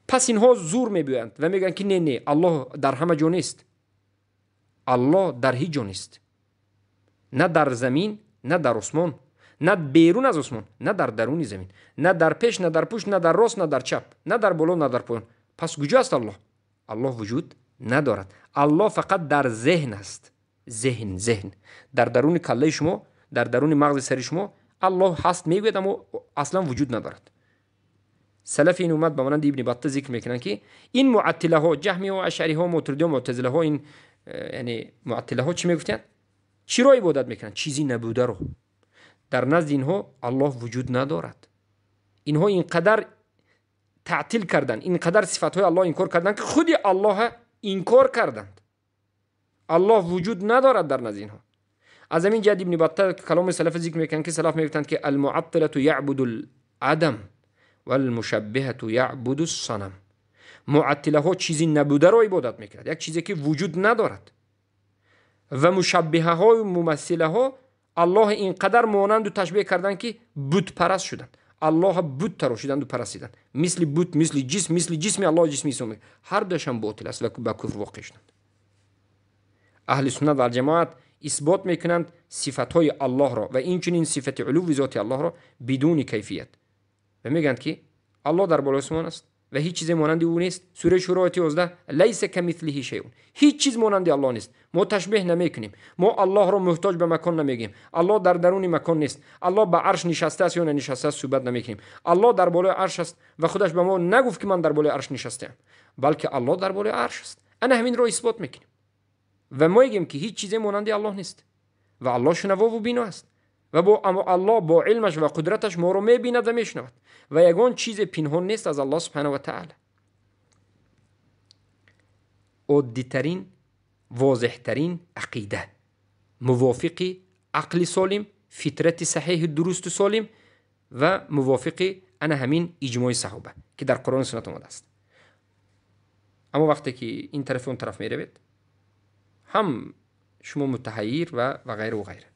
Speaker 1: Пас инҳо зур мебиёянд ва мегӯянд ки не, не, Аллоҳ дар ҳама ҷо нест, Аллоҳ дар ҳеҷ ҷо нест, на дар замин, на дар осмон, на берун аз осмон, на дар даруни замин, на дар пеш, на дар пушт, на дар рост, на дар чап, на дар боло, на дар поён. Пас куҷо аст Аллоҳ? Аллоҳ вуҷуд надорад. Аллоҳ фақат дар зеҳн аст. Зеҳн, зеҳн дар даруни каллаи шумо, дар даруни мағзи сари шумо Аллоҳ ҳаст мегӯяд, аммо аслан вуҷуд надорад. Салафи ин уммат ба монанди Ибни Батта зикр мекунанд ки ин муаттилаҳо, ҷаҳмиҳо, ашъариҳо, мотуридиҳо, муътазилаҳо, ин яъне муаттилаҳо чӣ мегуфтанд? Чиро ибодат мекунанд? Чизи набударо. Дар назди инҳо Аллоҳ вуҷуд надорад. Инҳо инқадар таътил карданд, инқадар сифатҳои Аллоҳ инкор карданд ки худи Аллоҳ инкор карданд. Аллоҳ вуҷуд надорад дар назди инҳо. Аз ҳамин ҷиҳат Ибни Батта каломи салаф зикр мекунанд ки салаф мегуфтанд ки алмуаттилату яъбуду л-адам валмушаббиҳату яъбуду с-санам. Муаттилаҳо чизи набударо ибодат мекунад, як чизе ки вуҷуд надорад, ва мушаббиҳаҳою мумассилаҳо Аллоҳ инқадар монанду ташбеҳ карданд ки бутпараст шуданд. Аллоҳ бут тарошиданду парастиданд, мисли бут, мисли ҷисм, мисли ҷисми Аллоҳ ҷисми Исо. Ҳар дуяшам ботил аст ва ба куфр воқеъ шуданд. Аҳли суннат вал ҷамоат исбот мекунанд сифатҳои Аллоҳро ва инчунин сифати улуви зоти Аллоҳро бидуни кайфият ва мегӯянд ки Аллоҳ дар болои осмон аст ва ҳеҷ чизе монанди ӯ нест. Сураи Шуро ояти 11 лайса камислиҳи шайъун, ҳеҷ чиз монанди Аллоҳ нест. Мо ташбеҳ намекунем, мо Аллоҳро муҳтоҷ ба макон намегӯем, Аллоҳ дар даруни макон нест, Аллоҳ ба арш нишастааст ё нанишастааст суҳбат намекунем. Аллоҳ дар болои арш аст ва худаш ба мо нагуфт ки ман дар болои арш нишастаам, балки Аллоҳ дар болои арш аст. Ана ҳаминро исбот мекунем ва мо мегӯем ки ҳеҷ чизе монанди Аллоҳ нест ва Аллоҳ шунавову бино аст ва бо Аллоҳ бо илмаш ва қудраташ моро мебинад ва мешунавад ва ягон чизе пинҳон нест аз Аллоҳ субҳанаҳу ва таъала. Оддитарин, возеҳтарин ақида, мувофиқи ақли солим, фитрати саҳеҳи дурусту солим ва мувофиқи ана ҳамин иҷмои саҳоба, ки дар Қуръону суннат омадааст. Аммо вақте ки ин тарафи он тараф меравед, ҳам шумо мутаҳайир ва ғайру ғайра.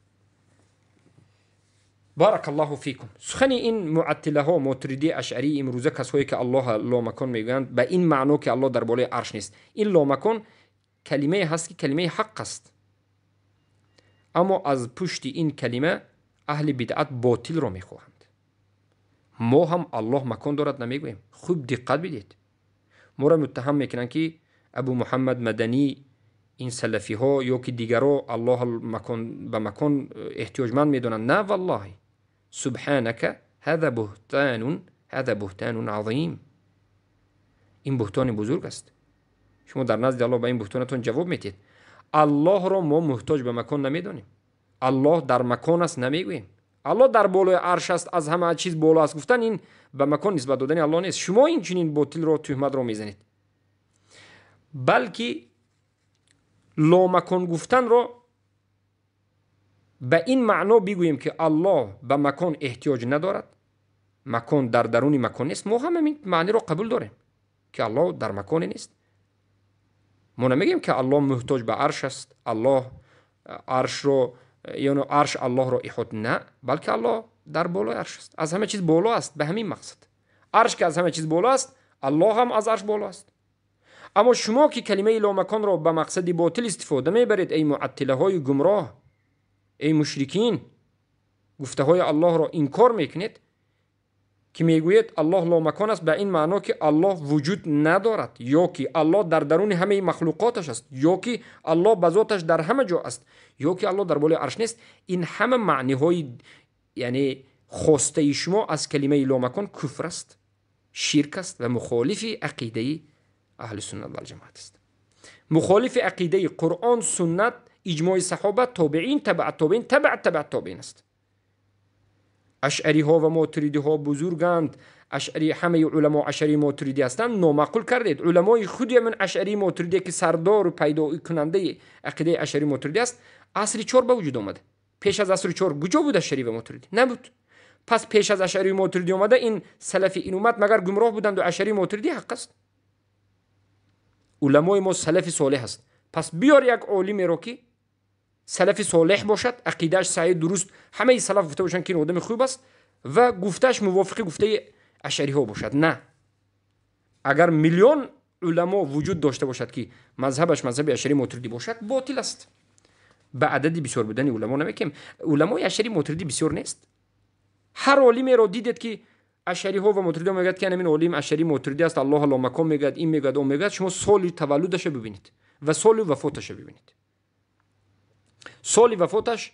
Speaker 1: Барак Аллоҳу фикум. Сухани ин муаттилаҳо, мотуридӣ, ашъарӣ, имрӯза касҳое ки Аллоҳ ломакон мегӯянд, ба ин маъно ки Аллоҳ дар болои арш нест. Ин ломакон калимае ҳаст ки калимаи ҳақ аст, аммо аз пушти ин калима аҳли бидъат ботилро мехоҳанд. Мо ҳам Аллоҳ макон дорад намегӯем. Хуб диққат бидиҳед. Моро муттаҳам мекунанд ки Абу Муҳаммад Маданӣ, ин салафиҳо ё ки дигаро Аллоҳ ба макон эҳтиёҷманд медонанд. На валлоҳи, субҳанака ҳаза буҳтанун, ҳаза буҳтанун азим. Ин буҳтони бузург аст. Шумо дар назди Аллоҳ ба ин буҳтонатон ҷавоб медиҳед. Аллоҳро мо муҳтоҷ ба макон намедонем. Аллоҳ дар макон аст намегӯем. Аллоҳ дар болои арш аст, аз ҳама чиз боло аст гуфтан ин ба макон нисбат додани Аллоҳ нест. Шумо ин чунин ботилро, туҳматро мезанед. Балки ломакон гуфтанро ба ин маъно бигӯем ки Аллоҳ ба макон эҳтиёҷ надорад, макон дар даруни макон нест. Мо ҳам ҳамин маъниро қабул дорем ки Аллоҳ дар маконе нест. Мо намегӯем ки Аллоҳ муҳтоҷ ба арш аст, Аллоҳ аршро, яъне арш Аллоҳро иҳот, на, балки Аллоҳ дар болои арш аст, аз ҳама чиз боло аст. Ба ҳамин мақсад арш ки аз ҳама чиз боло аст, Аллоҳ ҳам аз арш боло аст. Аммо шумо ки калимаи ломаконро ба мақсади ботил истифода мебаред, эй муаттилаҳои гумроҳ, эй мушрикин, гуфтаҳои Аллоҳро инкор мекунед, ки мегӯед Аллоҳ ломакон аст, ба ин маъно ки Аллоҳ вуҷуд надорад, ё ки Аллоҳ дар даруни ҳамаи махлуқоташ аст, ё ки Аллоҳ ба зоташ дар ҳама ҷо аст, ё ки Аллоҳ дар болои арш нест. Ин ҳама маъниҳои яъне хостаи шумо аз калимаи ломакон куфр аст, ширк аст ва мухолифи ақидаи аҳли суннат валҷамоат аст. Мухолифи ақидаи Қуръон, суннат, иҷмои саҳоба, тобеин, табаъ тобеин, табаъ табаъ тобеин аст. Ашъариҳо ва мотуридиҳо бузурганд. Ашъари ҳамаи уламо ашъари мотуридӣ ҳастанд, номаъқул кардед. Уламои худи ман ашъари мотуридӣ ки сардору пайдокунандаи ақидаи ашъари мотуридӣ аст, асри 4 ба вуҷуд омада. Пеш аз асри 4 куҷо буд ашъари ва мотуридӣ? Набуд. Пас пеш аз ашъари мотуридӣ омада ин салафи ин уммат магар гумроҳ буданд ва ашъари мотуридӣ ҳақ аст? Уламои мо салафи солеҳ аст. Пас биёр як олимеро ки салафи солеҳ бошад, ақидааш саҳеҳ дуруст, ҳамаи салаф гуфта бошанд ки ин одами хуб аст ва гуфтааш мувофиқи гуфтаи ашъариҳо бошад. На, агар миллион уламо вуҷуд дошта бошад ки мазҳабаш мазҳаби ашъари мотуридӣ бошад, ботил аст. Ба адади бисёр будани уламо намекем. Уламои ашъари мотуридӣ бисёр нест. Ҳар олимеро дидед ки ашъариҳо ва мотуридиҳо мегӯяд ки ҳамин олим ашъари мотуридӣ аст, Аллоҳ ломакон мегӯяд, ин мегӯяд, он мегӯяд, шумо соли таваллудаша бибинед ва соли вафоташа бибинед. Соли вафоташ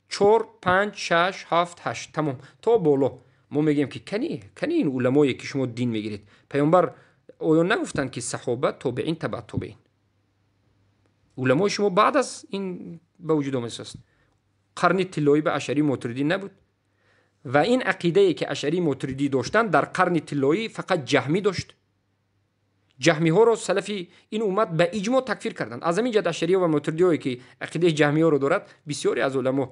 Speaker 1: 4, 5, 6, 7, 8 тамом то боло. Мо мегӯем ки кани ин уламое ки шумо дин мегиред. Паёмбар оё нагуфтанд ки саҳоба, тобеин, табаъ тобеин? Уламои шумо баъд аз ин ба вуҷуд омадааст. Қарни тиллоӣ ба ашъари мотуридӣ набуд ва ин ақидае ки ашъари мотуридӣ доштанд дар қарни тиллоӣ фақат ҷаҳмӣ дошт. Ҷаҳмиҳоро салафи ин уммат ба иҷмо такфир карданд. Аз ҳамин ҷиҳат ашъариҳо ва мотуридиҳое ки ақидаи ҷаҳмиҳоро дорад, бисёре аз уламо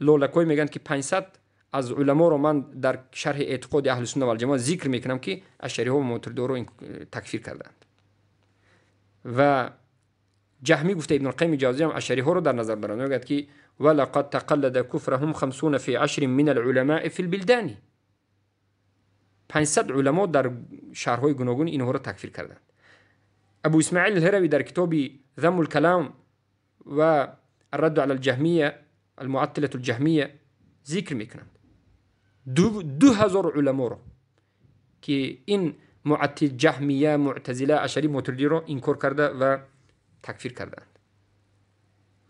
Speaker 1: лолакҳое мегӯянд ки 500 аз уламоро ман дар шарҳи эътиқоди аҳли сунна валҷамоат зикр мекунам ки ашъариҳо ва мотуридиҳоро такфир карданд. Ва ҷаҳмӣ гуфта Ибн Қайими Ҷавзӣ ҳам ашъариҳоро дар назар дорад. Мегӯяд ки ولقد تقلد كفرهم 50 في 10 من العلماء في البلدان. 500 уламо дар шаҳрҳои гуногун инҳоро такфир карданд. Абу Исмаил Алҳаравӣ дар китоби ذم الكلام و الرد على الجهمية المعطلة الجهمية зикр мекунанд 2000 уламоро ки ин муаттил ҷаҳмия, муътазила, ашъари мотуридиро инкор карда ва такфир карданд.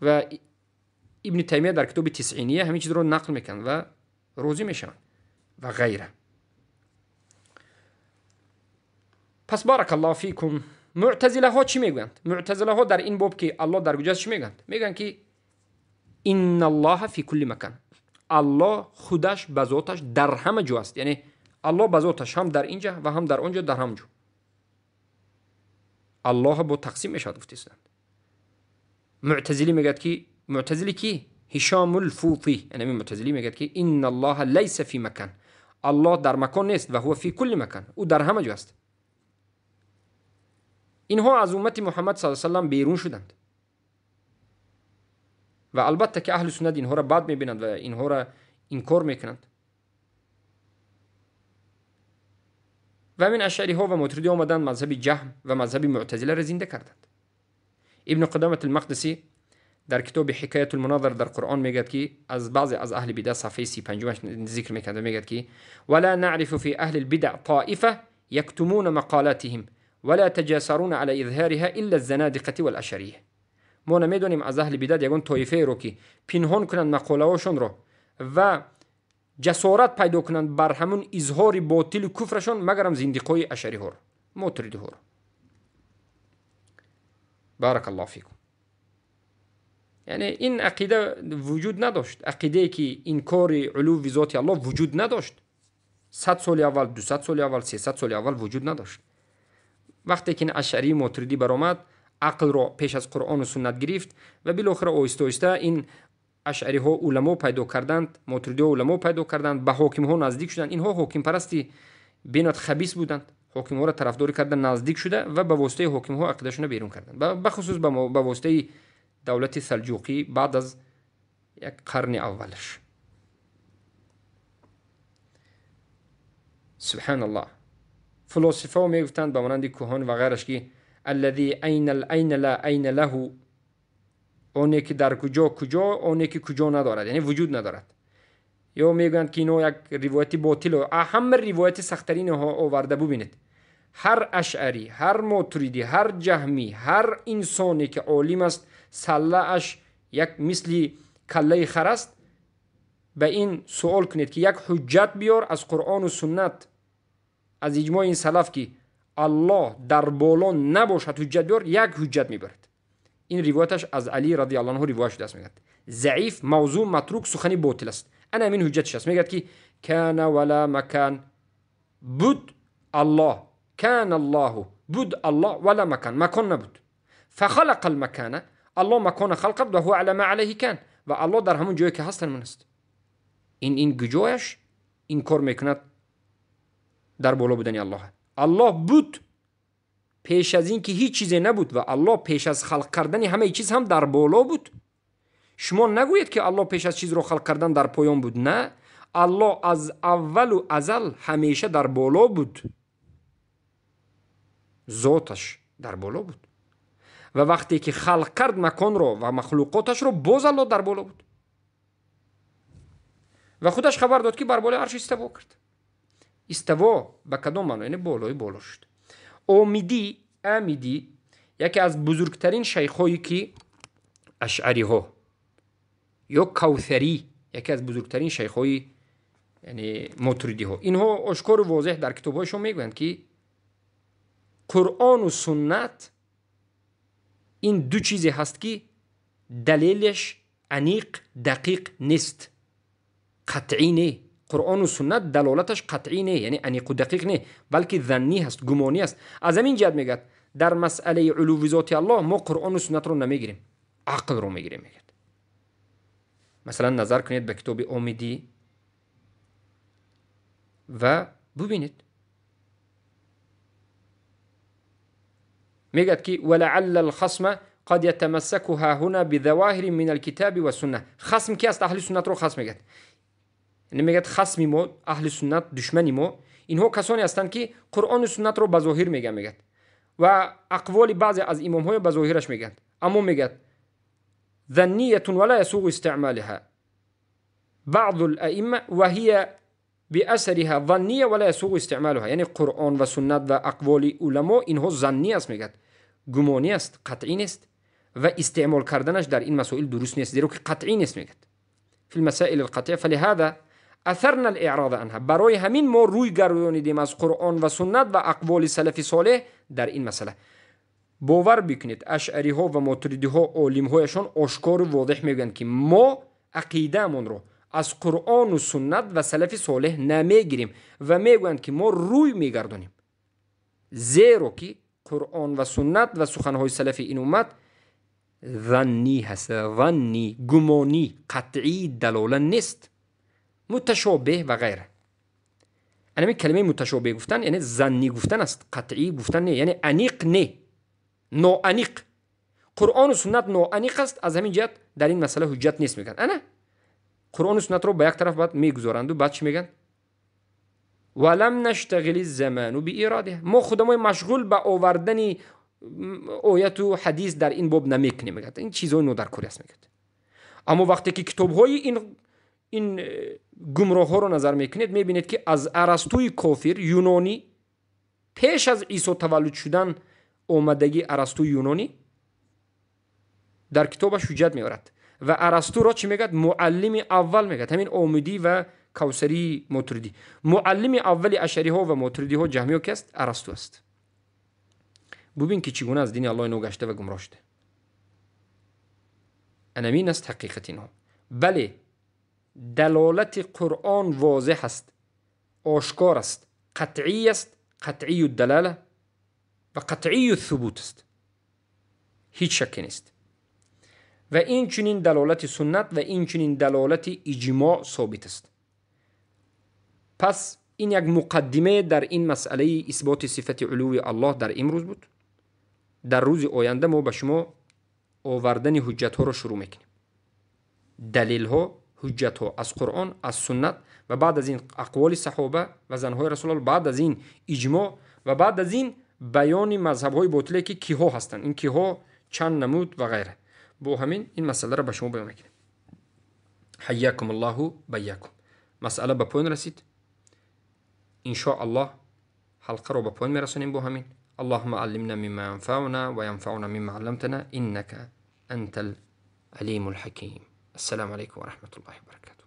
Speaker 1: Ва Ибни Таймия дар китоби Тисъиния ҳамин чизро нақл мекунанд ва розӣ мешаванд ва ғайра. Пас баракаллоҳу фикум. Муътазилаҳо чӣ мегӯянд? Муътазилаҳо дар ин боб ки Аллоҳ дар куҷост чӣ мегӯянд? Мегӯянд ки инналлоҳа фи кулли макан. Аллоҳ худаш ба зоташ дар ҳама ҷо аст. Яъне Аллоҳ ба зоташ ҳам дар инҷа ва ҳам дар онҷо, дар ҳама ҷо. Аллоҳ бо тақсим мешавад гуфтаистанд. Муътазилӣ мегӯяд ки муътазилӣ ки Ҳишом алфутӣ, яъне муътазилӣ мегӯяд ки инна Аллоҳа лайса фи макан, Аллоҳ дар макон нест ва ҳува фи кулли макан, ӯ дар ҳама ҷо аст. Инҳо аз уммати Муҳаммад саллаллоҳу алайҳи васаллам берун шуданд ва албатта ки аҳли суннат инҳоро бад мебинанд ва инҳоро инкор мекунанд. Ва ҳамин ашъариҳо ва мотуридиҳо омаданд мазҳаби ҷаҳм ва мазҳаби муътазиларо зинда карданд. Ибн Қудамат алмақдисӣ дар китоби Ҳикоят алмуназар дар Қуръон мегӯяд ки аз баъзе аз аҳли бида сафҳаи 35 зикр мекард ва мегӯяд ки вала наърифу фи аҳли лбидаъ тоифа яктумуна мақолатиҳим вала ятаҷасаруна ала изҳориҳа илла аззанадиқати валашария. Мо намедонем аз аҳли бидат ягон тоифаеро ки пинҳон кунанд мақолаҳошонро ва ҷасорат пайдо кунанд бар ҳамун изҳори ботилу куфрашон, магарам зиндиқои ашариҳоро, мотуридиҳоро. Барак аллоҳу фикум. Яъне ин ақида вуҷуд надошт, ақидае ки инкори улуви зоти Аллоҳ вуҷуд надошт. 100 соли аввал, 200 соли аввал, 300 соли аввал вуҷуд надошт. Вақте ки ин ашарии мотуридӣ баромад, ақлро пеш аз Қуръону суннат гирифт ва билохира оҳиста оҳиста ин ашъариҳо уламо пайдо карданд, мотуридиҳо уламо пайдо карданд, ба ҳокимҳо наздик шуданд. Инҳо ҳокимпарасти беноат хабис буданд, ҳокимҳоро тарафдорӣ карда наздик шуда ва ба воситаи ҳокимҳо ақидашонро берун карданд, бахусус ба воситаи давлати Салҷуқӣ баъд аз як қарни аввалаш. Субҳаналлоҳ. Философаҳо мегуфтанд ба монанди кӯҳон ва ғайраш ки аллази айна алайна ла айна лаҳу, оне ки дар куҷо куҷо, оне ки куҷо надорад, яъне вуҷуд надорад. Ё мегӯянд ки ино як ривояти ботил, ҳама ривояти сахттаринҳо оварда бубинед. Ҳар ашъарӣ, ҳар мотуридӣ, ҳар ҷаҳмӣ, ҳар инсоне ки олим аст, саллааш як мисли каллаи хар аст, ба ин суол кунед ки як ҳуҷҷат биёр аз Қуръону суннат, аз иҷмои ин салаф ки Аллоҳ дар боло набошад, ҳуҷҷат биёр, як ҳуҷҷат мебарад. Ин ривояташ аз Али радиаллоҳу анҳу ривоят шудааст, мегӯяд заиф, мавзӯъ, матрук, сухани ботил аст. Ана ҳамин ҳуҷҷаташ аст. Мегӯяд ки кана вала макан, буд Аллоҳ, кана Аллоҳу, буд Аллоҳ, вала макан, макон набуд. фахалақа алмакана, Аллоҳ макона халқ кард, ва ҳува ала ма алайҳи кан, ва Аллоҳ дар ҳамон ҷое ки ҳаст ҳамон аст. Ин гуҷояш инкор мекунад дар боло будани Аллоҳ. Аллоҳ буд пеш аз ин ки ҳеҷ чизе набуд ва Аллоҳ пеш аз халқ кардани ҳамаи чиз ҳам дар боло буд. Шумо нагӯед ки Аллоҳ пеш аз чизро халқ кардан дар поён буд. На, Аллоҳ аз аввалу азал ҳамеша дар боло буд, зоташ дар боло буд ва вақте ки халқ кард маконро ва махлуқоташро, боз Аллоҳ дар боло буд ва худаш хабар дод ки бар болои арш иставо кард. Иставо ба кадом маъно? Яъне болои боло шуд. Омидӣ, Амидӣ яке аз бузургтарин шайхҳое ки ашъариҳо ё Кавсарӣ, яке аз бузургтарин шайхҳои яъне мотуридиҳо, инҳо ошкору возеҳ дар китобҳояшон мегӯянд ки Қуръону суннат ин ду чизе ҳаст ки далелаш аниқ дақиқ нест, қатъӣ не. Қуръону суннат далолаташ қатъӣ не, яъне аниқу дақиқ не, балки заннӣ ҳаст, гумонӣ аст. Аз ҳамин ҷиҳат мегӯяд дар масъалаи улуви зоти Аллоҳ мо Қуръону суннатро намегирем, ақлро мегирем. Мегӯяд масалан назар кунед ба китоби Омидӣ ва бубинед, мегӯяд ки валаалла алхасма қад ятамассаку ҳаҳуна бидавоҳири мин алкитаби вассунна. Хасм ки аст? Аҳли суннатро хасм мегӯяд. Яъне мегӯяд хасми мо, аҳли суннат, душмани мо, инҳо касоне ҳастанд ки Қуръону суннатро ба зоҳир мегӯянд, мегӯяд, ва ақволи баъзе аз имомҳоя ба зоҳираш мегӯянд. Аммо мегӯяд ذنية ولا يسوغ استعمالها بعض الأئمة وهي بأثرها ظنية ولا يسوغ استعمالها. یعنی قرآن و سنت و اقوال علما اینها ظنی است، میگد گمانی است، قطعی نیست و استعمال کردنش در این مسائل درست نیست، زیرا که قطعی نیست. میگد في المسائل القطعية فلهذا اثرنا الاعراض عنها. برای همین ما روی گردانیدیم از قرآن و سنت و اقوال سلف صالح در این مسئله. باور بکنید اشعری ها و ماتریدی ها عالم هایشان آشکار و واضح میگن که ما عقیده مان رو аз Қуръону суннат ва салафи солеҳ намегирем ва мегӯянд, ки мо рӯй мегардонем, зеро ки Қуръон ва суннат ва суханҳои салафи ин уммат заннӣ ҳаст, заннӣ, гумонӣ, қатъӣ далола нест, муташобеҳ ва ғайра. Ҳамин калимаи муташобеҳ гуфтан яъне заннӣ гуфтан аст, қатъӣ гуфтан не, яъне аниқ не, ноаниқ. Қуръону суннат ноаниқ аст, аз ҳамин ҷиҳат дар ин масъала ҳуҷҷат нест, мегӯянд. Ана Қуръону суннатро ба як тараф баъд мегузоранду баъд чӣ мегӯянд? Валам наштағили заману бииродиҳа. Мо худамои машғул ба овардани ояту ҳадис дар ин боб намекунем, мегӯяд. Ин чизҳои нодаркорӣ аст, мегӯяд. Аммо вақте ки китобҳои ин гумроҳҳоро назар мекунед, мебинед, ки аз Арастуи кофир юнонӣ пеш аз Исо таваллуд шудан омадагӣ Арастуи юнонӣ дар китобаш ҳуҷҷат меорад ва Арастуро чӣ мегӯяд? Муаллими аввал мегӯяд. Ҳамин Омидӣ ва Кавсарии Мотуридӣ. Муаллими аввали ашариҳо ва мотуридиҳо, ҷаҳмиҳо ки аст? Арасту аст. Бубин, ки чӣ гуна аз дини Аллоҳ ногашта ва гумроҳ шуда. Анамин аст ҳақиқати инҳо. Бале, далолати Қуръон возеҳ аст, ошкор аст, қатъӣ аст, қатъию далала ва қатъию thубут аст, ҳеҷ шакке нест. Ва инчунин далолати суннат ва инчунин далолати иҷмоъ собит аст. Пас ин як муқаддиме дар ин масъалаи исботи сифати улӯви Аллоҳ дар имрӯз буд. Дар рӯзи оянда мо ба шумо овардани ҳуҷҷатҳоро шурӯъ мекунем, далелҳо, ҳуҷҷатҳо аз Қуръон, аз суннат ва баъд аз ин ақволи саҳоба ва занҳои Расулаллоҳ, баъд аз ин иҷмоъ ва баъд аз ин баёни мазҳабҳои ботиле, ки киҳо ҳастанд, ин киҳо чанд намуд ва ғайра. Бо ҳамин ин масъаларо ба шумо баён мекунем. Ҳайякум Аллоҳу байякум. Масъала ба поён расид. Иншо Аллоҳ ҳалқаро ба поён мерасонем бо ҳамин. اللهم علمنا مما ينفعنا وينفعنا مما علمتنا إنك أنت العليم الحكيم. السلام عليكم ورحمة الله وبركاته.